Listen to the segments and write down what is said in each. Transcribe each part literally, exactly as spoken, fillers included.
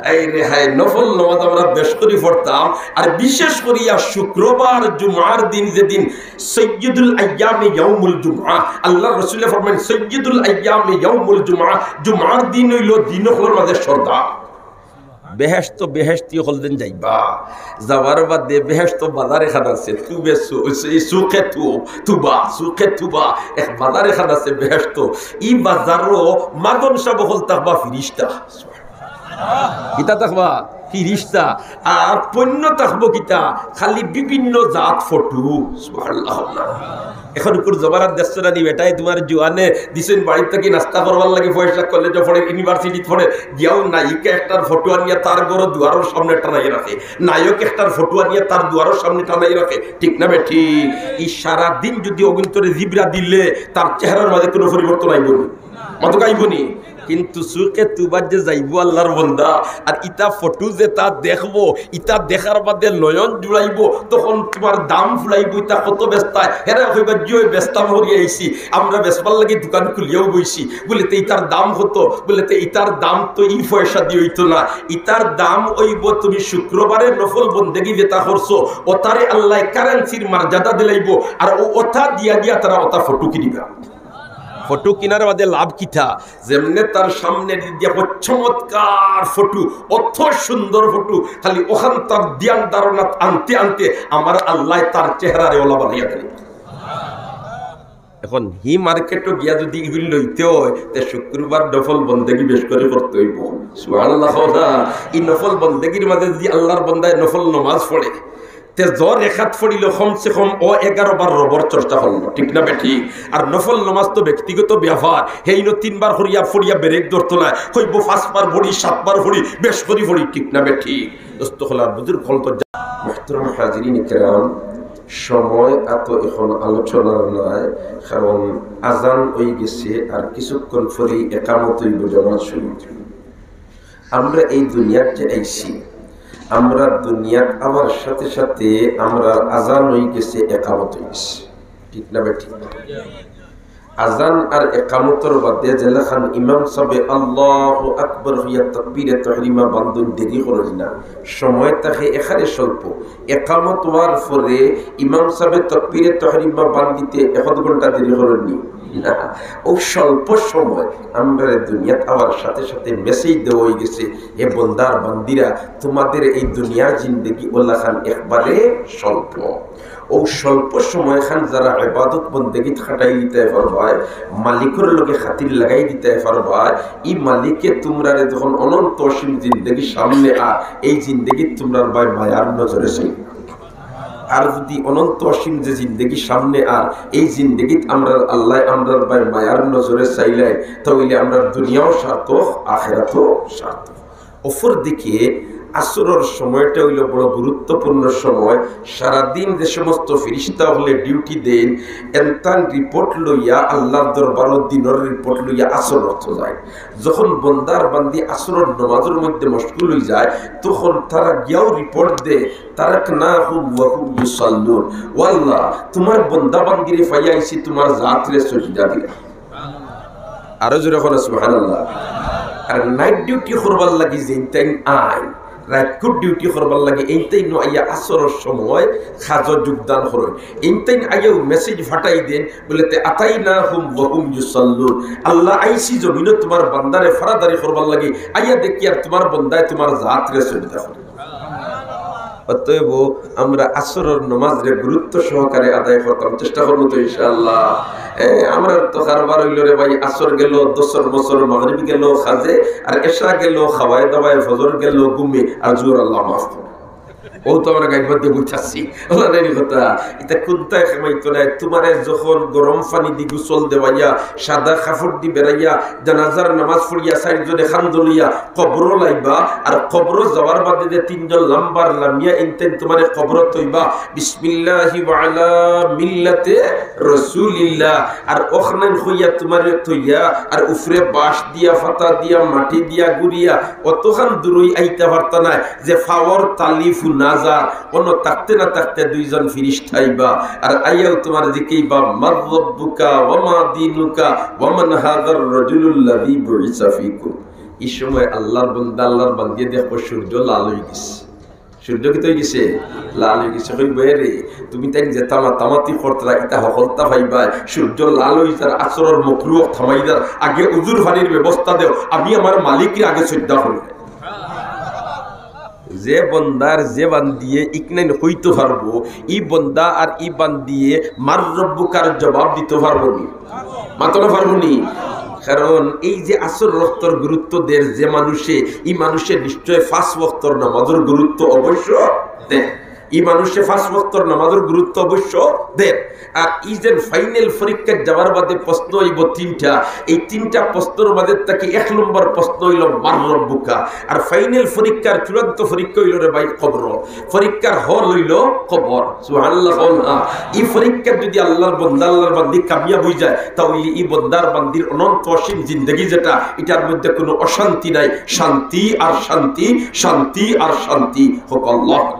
এই রে হায়, নফল নামাজ আমরা বেশ করি পড়তাম, আর বিশেষ করিয়া শুক্রবার, জুমার দিন, যেদিন সৈয়দুল আইয়ামে ইয়াউমুল জুমআ, আল্লাহর রসুলে ফরমাইন, "সৈয়দুল আইয়ামে ইয়াউমুল জুমআ", জুমার দিন অইলো দিন অকলর মাঝে সর্দার। বেহেশত বেহেশতি অকল যেন যাইবা, যাওয়ার বাদে বেহেশত বাজার এখান আছে, তুবে সু-, সু-, সুকে তু-, তুবা, সুকে তুবা, এক বাজার এখান আছে বেহেশত। ই বাজারো মাদন সাব অকল থাকবা ফিরিস্তা। কিতা থাকবা? ফিরিস্তা। আর পণ্য থাকবো কিতা? খালি বিভিন্ন জাত ফটো। সুবহানাল্লাহ। এখন উপর জবরাত দেখছো না নি বেটায়, তোমার জুয়ানে দিছইন বাড়ির থাকি নাস্তা করবার লাগি, পয়সা কলেজে পড়ে, ইউনিভার্সিটিত পড়ে, গিয়াও নায়িকা একটার ফটো আনিয়া তার ঘরো দুয়ারর সামনে টানাই রাখে, নায়ক একটার ফটো আনিয়া তার দুয়ারর সামনে টানাই রাখে, ঠিক না বেঠিক? ই সারা দিন যদি অগুন্তরে জিবরা দিলে তার চেহারার মাঝে কোনো পরিবর্তন আইবো নি? মাতক আইবো নি? কিন্তু সুকে তুবাত যে যাইবো আল্লাহর বন্দা, আর ইতা ফটো যে তা দেখবো, ইতা দেখার বাদে নয়ন জুড়াইবো, তখন তোমার দাম ফুলাইবো, ইতা কত বেচতায়? হেরা কইবা, "জি অয়, বেচতাম করি আইছি, আমরা বেচবার লাগি দোকান খুলিয়াও বইছি।" বলে, "তে ইতার দাম কত?" বলে, "তে ইতার দাম তো ই পয়সা দিয়া অইতো না, ইতার দাম অইবো তুমি শুক্রবারে নফল বন্দেগি যেতা করছো, ওতারে আল্লায় কারেন্সির মর্যাদা দিলাইবো, আর ও ওতা দিয়া দিয়া তারা ওতা ফটো কিনিবা।" ফটো কিনার বাদে লাভ কিতা? যেমনে তার সামনে দিয়া চমৎকার ফটো, অত সুন্দর ফটো, খালি ওখান তার ধ্যান ধারণা আনতে আনতে আমার আল্লায় তার চেহারারে ওলা বানাইয়া দিল। এখন হি মার্কেটো গিয়া যদি ইগুলি লইতে অয়, তে শুক্রবার নফল বন্দেগি বেশ করি করতে অইবো। সুবহানাল্লাহ কও না? ই নফল বন্দেগির মাঝে যদি আল্লাহর বন্দায় নফল নমাজ পড়ে, তে জোহর রেকাত পড়িল, কমসে কম ও এগারো বার রবর চর্চা করলো, ঠিক না বেঠিক? আর নফল নমাজ তো ব্যক্তিগত ব্যাপার, হেইনো তিনবার করিয়া পড়িয়া ব্রেক ধরতো না, কইবো পাঁচবার পড়ি, সাতবার পড়ি, বেশ করি পড়ি, ঠিক না বেঠিক? দোস্ত অকল আর বুজুর্গ অকল তো যা-, মুহতারাম হাজিরিন কেরাম, সময় এত এখন আলোচনার নাই, কারণ আজান অই গেছে, আর কিছুক্ষণ পরেই একামত অইবো, জামাত শুরু অইবো। আমরা এই দুনিয়াত যে আইছি, আমরা দুনিয়াত আওয়ার সাথে সাথে আমরা আজান অই গেছে, একামত অই গেছে, ঠিক না বেঠিক? আজান আর একামতর বাদে যেলাখান ইমাম সাবে আল্লাহু আকবার হইয়া তাকবীরে তাহরিমা বান্ধন দেরি করইন না, সময় থাকে এখানে স্বল্প। একামত হওয়ার পরে ইমাম সাবে তাকবীরে তাহরিমা বান্ধিতে এক আধ ঘন্টা দেরি করইন নি? না। ও স্বল্প সময়, আমরা দুনিয়াত আওয়ার সাথে সাথে মেসেজ দেওয়া অই গেছে, "হে বন্দার বান্দিরা, তোমাদের এই দুনিয়ার জিন্দেগি ওলাখান একবারে স্বল্প।" ও স্বল্প সময়খান যারা ইবাদত বন্দেগিত খাটাই দিতে পারবায়, মালিকর লগে খাতির লাগাই দিতে পারবায়, ই মালিকে তোমরারে যখন অনন্ত অসীম জিন্দেগি সামনে আর এই জিন্দেগিত তোমরার বায় মায়ার নজরে চাই। আর যদি অনন্ত অসীম যে জিন্দেগি সামনে আর এই জিন্দেগিত আমরার আল্লায় আমরার বায় মায়ার নজরে চাইলায়, তাহলে আমরার দুনিয়াও সার্থক, আখেরাতও সার্থক। অপরদিকে আসরর সময়টা অইলো বড় গুরুত্বপূর্ণ সময়। সারাদিন যে সমস্ত ফিরিস্তা অকলে ডিউটি দেইন, এনতান রিপোর্ট লইয়া আল্লাহর দরবারো দিনর রিপোর্ট লইয়া আসর অক্ত যায়। যখন বন্দার বান্দি আসরর নমাজর মধ্যে মশগুল অই যায়, তখন তারা গিয়াও রিপোর্ট দেয়, "তারাকনাহুম ওয়া হুম ইউসাল্লুন।" "ও আল্লাহ, তোমার বন্দা বান্দিরে পাইয়া আইছি তোমার জাতরে সজদা দিরা।" আরো জোরে কও না, সুবহানাল্লাহ। আর নাইট ডিউটি করবার লাগি যেইনতাইন আইন, রাইতকুর ডিউটি করবার লাগি এইনতাইন আইয়া আসরর সময় কাজো যোগদান করইন। এইনতাইন আইয়াও মেসেজ ফাটাই দেইন, বলে, "তে আতাইনাহুম ওয়া হুম ইউসাল্লুন।" আল্লাহ, আইছি জমিনো তোমার বান্দারে ফারাদারি করবার লাগি, আইয়া দেখি আর তোমার বন্দায় তোমার জাতরে সজদা করে। অতএব আমরা আসরর নমাজরে গুরুত্ব সহকারে আদায় করতাম চেষ্টা করবো তো ইনশাআল্লাহ। এ, আমরা তো কারবার অইলো রে ভাই, আসর গেল দশর বছর, মাগরিব গেল কাজে, আর এশা গেল খাওয়ায় দাওয়ায়, ফজর গেল ঘুমে, আর জোহর আল্লাহ মাফ করো। ও তো আমরা গাইবার দিয়ে বুঝাচ্ছি, ওলা নেই কথা। ইতা কুন্তায় খেমাইতো নাই, তোমারে যখন গরম পানি দি গোসল দেওয়াইয়া, সাদা কাপড় দি বেড়াইয়া, জানাজার নামাজ পড়িয়া, চাইরজনে কান্দো লইয়া, কবরো লাইবা, আর কবরো যাওয়ার বাদে যে তিনজন লাম্বার লামিয়া ইনতেন তোমারে কবরো থইবা, "বিসমিল্লাহি ওয়া আলা মিল্লাতে রাসূলিল্লাহ", আর অখনাইন কইয়া তোমারে থইয়া, আর উফরে বাঁশ দিয়া, ফাতা দিয়া, মাটি দিয়া গুড়িয়া, অতখান দূরই আইতা পারতা নায় যে ফাওর তালি ফুনা যার, অনো থাকতে না থাকতে দুইজন ফিরিস্তা আইবা, আর আইয়াও তোমার জিকাইবা, "মান রাব্বুকা ওয়া মা দীনুকা ওয়া মান হাযার রাজুলুল্লাযী বুইসা ফীকুম।" ই সময় আল্লার বন্দা, আল্লার বান্দিয়ে দেখবো সূর্য লাল অইগেছে। সূর্য কিতা অইগেছে? লাল অইগেছে। কইবো, "এ রে, তুমি তাইন যেতা মাতামাতি করতরা, ইতা হকলতা পাইবায়, সূর্য লাল অইযার, আসরর মকরু অক্ত থামাই যার, আগে উজুর পানির ব্যবস্থা দেও, আমি আমার মালিকরে আগে সইজদা করি।" যে বন্দার যে বান্দিয়ে ইকনাইন কইতো পারবো, ই বন্দা আর ই বান্দিয়ে মান রব্বুকার জবাব দিতো পারবো নি? মাতো না পারবো নি? কারণ এই যে আসর অক্তর গুরুত্ব দের যে মানুষে, ই মানুষে নিশ্চয় পাঁচ ওয়াক্তর নামাজর গুরুত্ব অবশ্য দের। ই মানুষে পাঁচ ওয়াক্তর নামাজর গুরুত্ব অবশ্য দের। আর ই যে ফাইনাল পরীক্ষাত যাওয়ার বাদে প্রশ্ন অইবো তিনটা, এই তিনটা প্রশ্নর মাঝে থাকি এক নম্বর প্রশ্ন অইলো, "মান রব্বুকা?" আর ফাইনাল পরীক্ষার চূড়ান্ত পরীক্ষা অইলো রে ভাই কবর। পরীক্ষার হল অইলো কবর। সুবহানাল্লাহ কও না। ই পরীক্ষাত যদি আল্লার বন্দা, আল্লার বান্দি কামিয়াব অইযায়, তাইলে ই বন্দার বান্দির অনন্ত অসীম জিন্দেগি যেটা, ইটার মধ্যে কোনো অশান্তি নাই, শান্তি আর শান্তি, শান্তি আর শান্তি। হক আল্লাহ।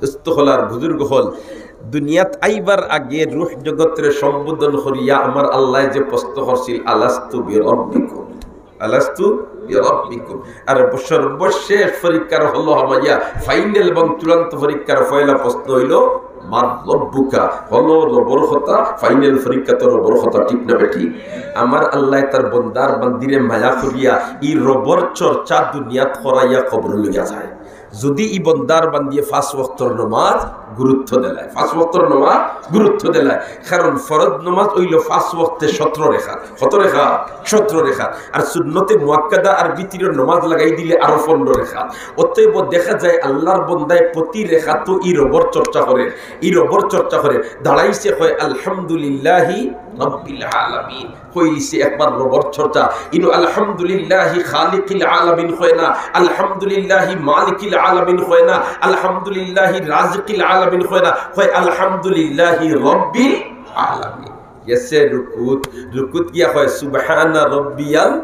দোস্ত অকল আর বুজুর্গ অকল, দুনিয়াত আইবার আগে রুহ জগতরে সম্বোধন করিয়া আমার আল্লায় যে প্রশ্ন করছিল, "আলাস্তু বিরাব্বিকুম? আলাস্তু বিরাব্বিকুম?" আর সর্বশেষ পরীক্ষার হলো হামাইয়া, ফাইনাল এবং চূড়ান্ত পরীক্ষার পয়লা প্রশ্ন অইলো, "মান রব্বুকা?" হলো রবর কথা, ফাইনাল পরীক্ষা তো রবর কথা, ঠিক না বেঠিক? আমার আল্লায় তার বন্দার বান্দিরে মায়া করিয়া ই রবর চর্চা দুনিয়াত করাইয়া কবর লইয়া যায়। যদি ই বন্দার বান্দিয়ে পাঁচ ওয়াক্তর নামাজ গুরুত্ব দিলায়, পাঁচ ওয়াক্তর নামাজ গুরুত্ব দিলায়, কারণ ফরজ নামাজ অইলো পাঁচ ওয়াক্তে সতেরো রেকাত। কত রেকাত? সতেরো রেকাত। আর সুন্নতে মুআক্কাদা আর বিতিরর নামাজ লাগাই দিলে আরো পনেরো রেকাত। অতএব দেখা যায় আল্লার বন্দায় প্রতি রেকাতো ই রবর চর্চা করে, ই রবর চর্চা করে। দাঁড়াইছে, কয়, "আলহামদুলিল্লাহি রাব্বিল আলামিন।" কইলিছে একবার রবর চর্চা। ইনো আলহামদুলিল্লাহি খালিকিল আলামিন কয় না, আলহামদুলিল্লাহি মালিকিল আলামিন কয় না, আলহামদুলিল্লাহি রাজিকিল আলামিন কয় না, কয় আলহামদুলিল্লাহি রাব্বিল আলামিন। গেছে রুকুত, রুকুত গিয়া কয়, "সুবহানা রব্বিয়াল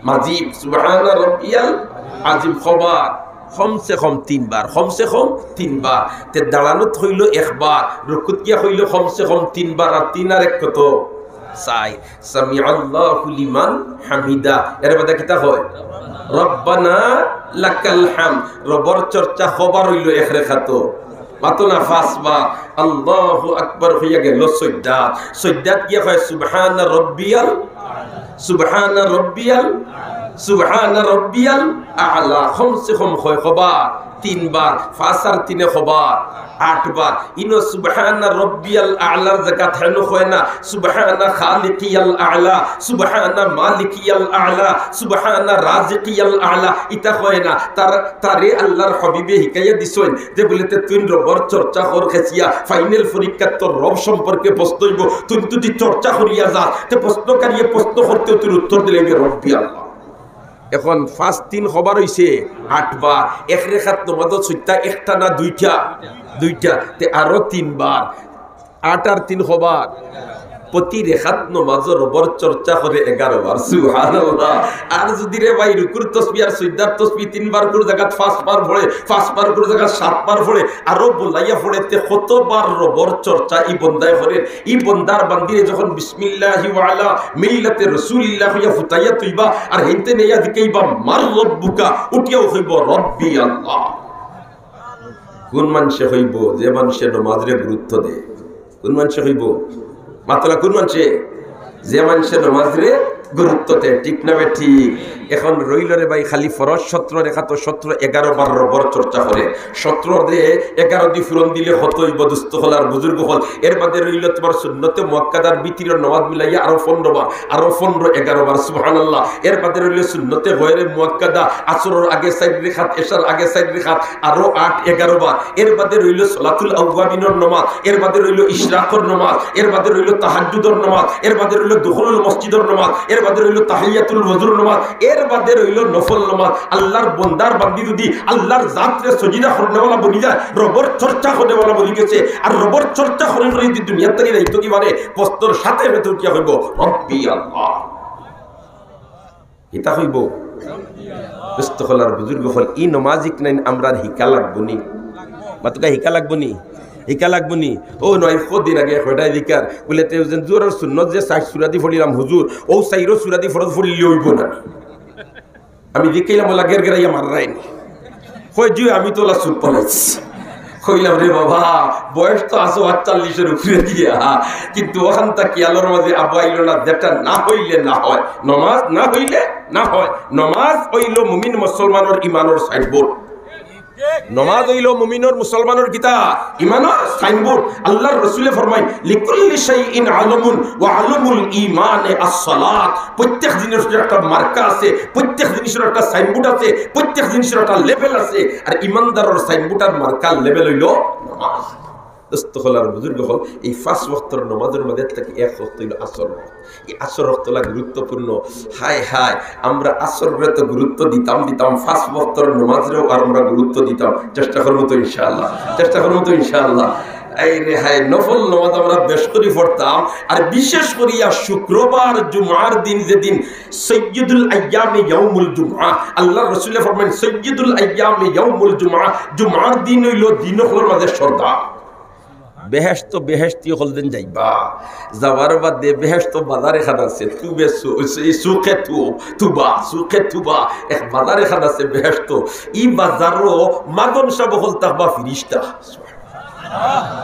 আজিম, সুবহানা রব্বিয়াল আজিম।" কবার? কমসে কম তিনবার, কমসে কম তিনবার। তে দাঁড়ানোত কইলো একবার, রুকুত গিয়া কইলো কমসে কম তিনবার, আর তিন আর এক কত? চাইর। সামিআল্লাহু লিমান হামিদা। এর বাদে কিতা কয়? রব্বানা লাকাল হামদ। রবর চর্চা কবার অইলো এক রেকাতো? মাতো না, পাঁচবার। আল্লাহু আকবার কইয়া গেলো সইজদাত। সইজদাত গিয়া কয়, "সুবহানা রব্বিয়াল, সুবহানা রব্বিয়াল, সুবহানা রব্বিয়াল আ'লা।" কমসে কম কয় কবার? তিনবার। পাঁচ আর তিনে কবার? আটবার। ইনো সুবহানা রব্বিয়াল আ'লার জাগাত হেনো কয় না, "সুবহানা খালিকিয়াল আ'লা, সুবহানা মালিকিয়াল আ'লা, সুবহানা রাজিকিয়াল আ'লা।" ইতা কয় না। তার, তারে আল্লার হাবিবে হিকাইয়া দিছইন যে বুলে, "তে তুই রবর চর্চা কর খেছিয়া, ফাইনাল পরীক্ষাত তোর রব সম্পর্কে প্রশ্ন অইবো, তুই যদি চর্চা করিয়া যাস, তে প্রশ্নকারীয়ে প্রশ্ন করতেউ তুই উত্তর দিলে অইবে রব্বি আল্লাহ।" এখন পাঁচ তিন কবার অইছে? আটবার। এক রেকাত নমাজো ছইট্টা একটা না দুইটা? দুইটা। তে আরো তিনবার। আট আর তিন কবার? প্রতি রেকাত নমাজো রবর চর্চা করে এগারো বার। সুবহানাল্লাহ। আর যদি রে ভাই রুকুর তসবি আর সইজদার তসবি তিনবার করে জাগাত পাঁচবার পড়ে, পাঁচবার করে জাগাত সাতবার পড়ে, আরো বলাইয়া পড়ে, তে কতবার রবর চর্চা ই বন্দায় করে? ই বন্দার বান্দিরে যখন বিসমিল্লাহি ওয়া আলা মিল্লাতে রাসূলিল্লাহ কইয়া ফুতাইয়া তুইবা, আর হেনতে নেইয়া দিকেইবা, "মান রব্বুকা?" উঠিয়াউ কইবো, "রব্বি আল্লাহ।" কোন মানষে কইবো? যে মানষে নমাজরে গুরুত্ব দে। কোন মানষে কইবো? মাতো না, কোন মানষে? যে মানষে নমাজরে গুরুত্ব দে, ঠিক না বেঠিক? এখন রইলো রে ভাই, খালি ফরজ সতেরো রেকাতো সতেরো, এগারো বার রবর চর্চা করে। সতেরো দে এগারো দি পূরণ দিলে কত অইবো, দোস্ত অকল আর বুজুর্গ অকল? এর বাদে রইলো তোমার সুন্নতে মুআক্কাদার বিতিরর নমাজ মিলাইয়া আরো পনেরো বার, আরো পনেরো, এগারো বার, সুবহানাল্লাহ। এর বাদে রইলো সুন্নতে গয়রে মুআক্কাদা, আসরর আগে চাইর রেকাত, এশার আগে চাইর রেকাত, আরো আট, এগারো বার। এর বাদে রইলো সলাতুল আওয়াবিনর নমাজ, এর বাদে রইলো ইশরাকর নমাজ, এর বাদে রইলো তাহাজ্জুদর নমাজ, এর বাদে রইলো দুখুলুল মসজিদর নমাজ, এর বাদে রইলো তাহিয়াতুল ওযুর নমাজ, এর বাদে রইলো নফল নমাজ। আল্লার বন্দার বান্দি যদি আল্লার জাতরে সজিদা করনেওয়ালা বনি যায়, রবর চর্চা করনেওয়ালা বনি গেছে। আর রবর চর্চা করে করে যদি দুনিয়ার থাকি যাইতো কি পারে, প্রশ্নর সাথে সাথে উঠিয়া কইবো, "রব্বি আল্লাহ।" ইতা কইবো? দোস্ত অকল আর বুজুর্গ অকল, ই নমাজ ইকনাইন আমরার হিকা লাগবো নি? মাতো না, হিকা লাগবো নি? হিকা লাগবো নি? ও নয়, কদিন আগে কয়টায় দিকার বুলে, "তে যেন জোহরর সুন্নত যে চাইর সুরাদি পড়িলাম হুজুর, অউ চাইরো সুরাদি ফরজ পড়িলে অইবো না?" আমি জিকাইলাম, "অলা গেরগেরাইয়া মাররায়নি?" কয়, "জি, আমি তো অলা চুপ পালাইছি।" কইলাম, "রে বাবা, বয়স তো আছো আটচল্লিশের উপরে দিয়া, কিন্তু অখান থাকি আলোর মাঝে আবু আইলো না, যেটা না হইলে না হয়, নমাজ না হইলে না হয়।" নমাজ অইলো মুমিন মুসলমানর ইমানর সাইনবোর্ড। নমাজ অইলো মুমিনর মুসলমানর কিতা? ইমানর সাইনবোর্ড। আল্লাহর রসুলে ফরমাইন, "লিকুল্লি শাইইন আলামুন ওয়া আলামুল ঈমানে আসসালাত।" প্রত্যেক জিনিসের একটা মার্কা আছে, প্রত্যেক জিনিসের একটা সাইনবোর্ড আছে, প্রত্যেক জিনিসের একটা লেভেল আছে। আর ইমানদারর সাইনবোর্ড আর মার্কার লেভেল অইলো নমাজ। দোস্ত অকল আর বুজুর্গ অকল, এই পাঁচ ওয়াক্তর নমাজর মাঝে থাকি এক ওয়াক্ত অইলো আসর ওয়াক্ত। এই আসর ওয়াক্তলা গুরুত্বপূর্ণ। হায় হায়, আমরা আসররে তো গুরুত্ব দিতাম দিতাম, পাঁচ ওয়াক্তর নমাজরেও আর আমরা গুরুত্ব দিতাম। চেষ্টা করমু তো ইনশাআল্লাহ, চেষ্টা করমু তো ইনশাআল্লাহ। এই রে হায়, নফল নমাজ আমরা বেশ করি পড়তাম, আর বিশেষ করিয়া শুক্রবার জুমার দিন, যেদিন সৈয়দুল আইয়ামে ইয়াউমুল জুমআ, আল্লাহর রসুলে ফরমাইন, "সৈয়দুল আইয়ামে ইয়াউমুল জুমআ", জুমার দিন অইলো দিন অকলর মাঝে সর্দার। বেহেশত, বেহেশতি অকলদিন যাইবা। যাওয়ার বাদে বেহেশত বাজার এখান আছে, তুবে সু-, সু-, সুকে তু-, তুবা, সুকে তুবা, এক বাজার এখান আছে বেহেশত। ই বাজারো মাদন সাব অকল থাকবা ফিরিস্তা।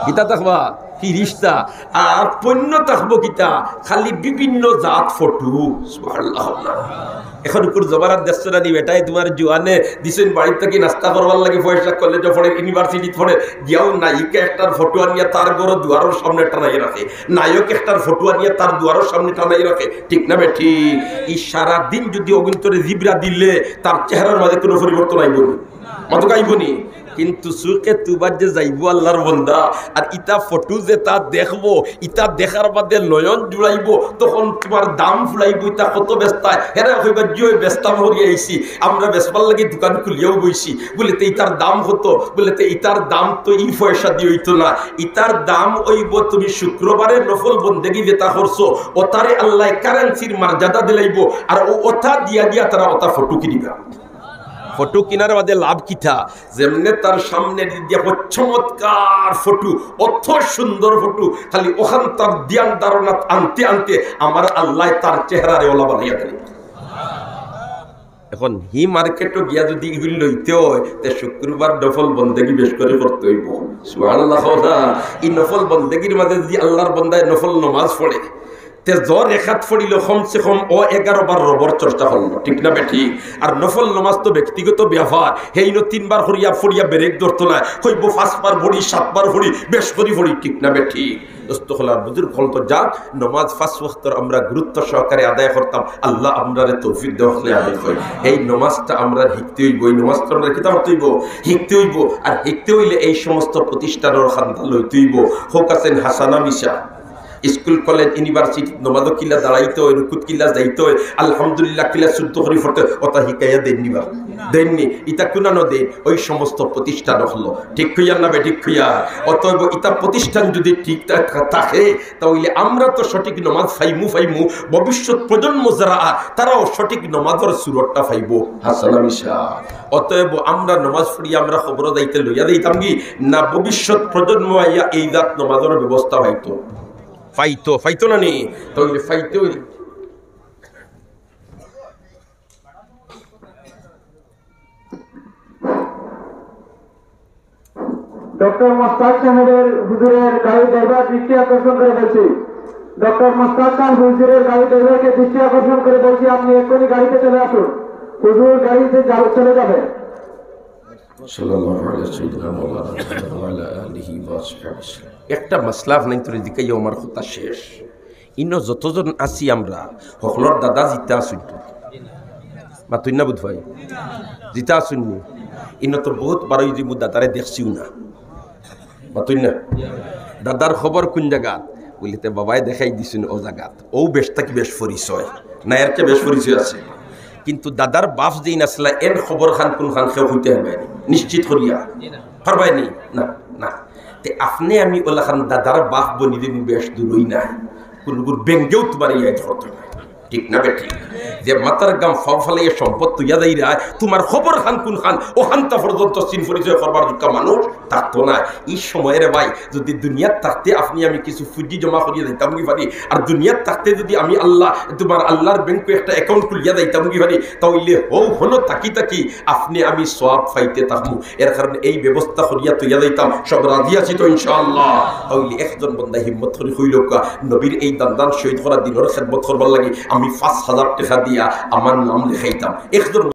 কিতা থাকবা? ফিরিস্তা। আর পণ্য থাকবো কিতা? খালি বিভিন্ন জাত ফটো। সুবহানাল্লাহ। এখন উপর জমানাত দেখছো না নি বেটায়, তোমার জুয়ানে দিছইন বাড়ির থাকি নাস্তা করবার লাগি পয়সা, কলেজো পড়ে, ইউনিভার্সিটিত পড়ে, গিয়াও নায়িকা একটার ফটো আনিয়া তার ঘরো দুয়ারর সামনে টানাই রাখে, নায়ক একটার ফটো আনিয়া তার দুয়ারর সামনে টানাই রাখে, ঠিক না বেঠিক? ই সারা দিন যদি অগুন্তরে জিবরা দিলে তার চেহারার মাঝে কোনো পরিবর্তন আইবো নি? মাতক আইবো নি? কিন্তু সুকে তুবাত যে যাইবো আল্লাহর বন্দা, আর ইতা ফটো যেতা দেখবো, ইতা দেখার বাদে নয়ন জুড়াইবো, তখন তোমার দাম ফুলাইবো, ইতা কত বেচতায়? হেরা কইবা, "জি অয়, বেচতাম করি আইছি, আমরা বেচবার লাগি দোকান খুলিয়াও বইছি।" বলে, "তে ইতার দাম কত?" বলে, "তে ইতার দাম তো ই পয়সা দি অইতো না, ইতার দাম অইবো তুমি শুক্রবারে নফল বন্দেগি যেতা করছো, অতারে আল্লায় কারেন্সির মর্যাদা দিলাইবো, আর অউ অতা দিয়া দিয়া তারা অতা ফটো কিনিবা।" ফটো কিনার বাদে লাভ কিতা? যেমনে তার সামনে দিয়া চমৎকার ফটো, অত সুন্দর ফটো, খালি অখান তার ধ্যান ধারণা আনতে আনতে আমার আল্লায় তার চেহারারে অলা বানাইয়া দিল। এখন হি মার্কেটো গিয়া যদি ইগুলি লইতে অয়, তে শুক্রবার নফল বন্দেগি বেশ করি করতে অইবো। সুবহানাল্লাহ কও না? ই নফল বন্দেগির মাঝে যদি আল্লাহর বন্দায় নফল নমাজ পড়ে, তে জোহর রেকাত পড়িল, কমসে কম অউ এগারো বার রবর চর্চা করলো, ঠিক না বেঠিক? আর নফল নমাজ তো ব্যক্তিগত ব্যাপার, হেইনো তিনবার করিয়া পড়িয়া ব্রেক ধরতো নায়, কইবো পাঁচবার পড়ি, সাতবার পড়ি, বেশ করি পড়ি, ঠিক না বেঠিক? দোস্ত অকল আর বুজুর্গ অকল, তো যাক, নমাজ পাঁচ ওয়াক্তর আমরা গুরুত্ব সহকারে আদায় করতাম, আল্লাহ আমরারে তৌফিক দেওয়া হলে আদায় করি। এই নমাজটা আমরা হিকতে অইবো, এই নমাজটা আমরা কিতা করতে অইবো? হিকতে অইবো। আর হিকতে অইলে এই সমস্ত প্রতিষ্ঠানর খান্দা লইতে অইবো। হক আছেন হাসানা মিশা, স্কুল, কলেজ, ইউনিভার্সিটি, নমাজো কিলা দাঁড়াইতে অয়, রুকুত কিলা যাইতে অয়, আলহামদুলিল্লাহ কিলা শুদ্ধ করি পড়তে অয়, অতা হিকাইয়া দেইন নি বা? দেইন নি। ইতা কুনানো দেইন? ওই সমস্ত প্রতিষ্ঠান অকলো। ঠিক কইয়ার না বেঠিক কইয়ার? অতএব ইতা প্রতিষ্ঠান যদি ঠিক থা-, থাকে, তা অইলে আমরা তো সঠিক নমাজ পাইমু, পাইমু, ভবিষ্যৎ প্রজন্ম যারা, তারাও সঠিক নমাজর সুরতটা পাইবো। হাসান আলী সাহেব, অতএব আমরা নমাজ পড়িয়া আমরা কবরো যাইতে লইয়া যাইতাম কি না, ভবিষ্যৎ প্রজন্ম আইয়া এই জাত নমাজর ব্যবস্থা পাইতো? পাইতো, পাইতো না নি? তাইলে পাইতে অইলে ডক্টর মোস্তাক সাহেবের হুজুরের গাড়ির ড্রাইভার দৃষ্টি আকর্ষণ করে বলছি, ডক্টর মোস্তাক সাহেব হুজুরের গাড়ির ড্রাইভারকে দৃষ্টি আকর্ষণ করে বলছি, আপনি এক্ষুনি গাড়িতে চলে আসুন। হুজুর গাড়িতে যাবে, চলে যাবে। সাল্লাল্লাহু আলা সাইয়্যিদিনা মাওলানা মুহাম্মদ ওয়া আলা আলিহি ওয়া সাহবিহি ওয়া সাল্লাম। একটা মাসলা আপনাইনতরে জিকাইয়া আমার কথা শেষ। ইনো যতজন আছি আমরা, হকলর দাদা জিতা আছইন তো? মাতইন না বুধ ভাই? জিতা আছইন নি? ইনো তো বহুত বারই যে মু দাদারে দেখছিও না। মাতইন না? দাদার খবর কুন জাগাত? বুলে, "তে বাবায় দেখাই দিছইন অউ জাগাত।" অউ বেশ থাকি বেশ পরিচয়। না, এর চেয়ে বেশ পরিচয় আছে। কিন্তু দাদার বাফ যেইন আছলা, এন খবর খান কুন খান কেউ কইতে পারবায় নি? নিশ্চিত করিয়া। পারবায় নি? না, না। তে আপনে আমি অলাখান দাদার বাফ বনিলে বেশ দূরই নাই। কুনুগুর বেঙ্গেও তুমারে ইয়াদ করতো নায়। ঠিক না বেঠিক? যে মাথার ঘাম ফাও ফালাইয়া সম্পদ থইয়া যাইরায়, তুমার খবর খান কুন খান, অখানতা পর্যন্ত চিন পরিচয় করবার যোগ্য মানুষ থাকতো নায়। ই সময় রে ভাই, যুদি দুনিয়াত থাকতে আপনে আমি কিছু পুঁজি জমা করিয়া যাইতামগি পারি, আর দুনিয়াত থাকতে যুদি আমি আল্লাহ, তুমার আল্লাহর ব্যাংকো একটা account খুলিয়া যাইতামগি পারি, তা অইলে হউ হনো থাকি থাকি আপনে আমি সওয়াব পাইতে থাকমু। এর কারণে এই ব্যবস্থা করিয়া থইয়া যাইতাম। সব রাজি আছি তো ইনশাআল্লাহ? তা অইলে একজন বন্দা হিম্মত করি কইলউক্কা, নবীর এই দান্দান শহীদ করা দিনর খেদমত করবার লাগি আমি পাঁচ হাজার টেকা দিয়া আমার নাম লেখাইতাম। একজন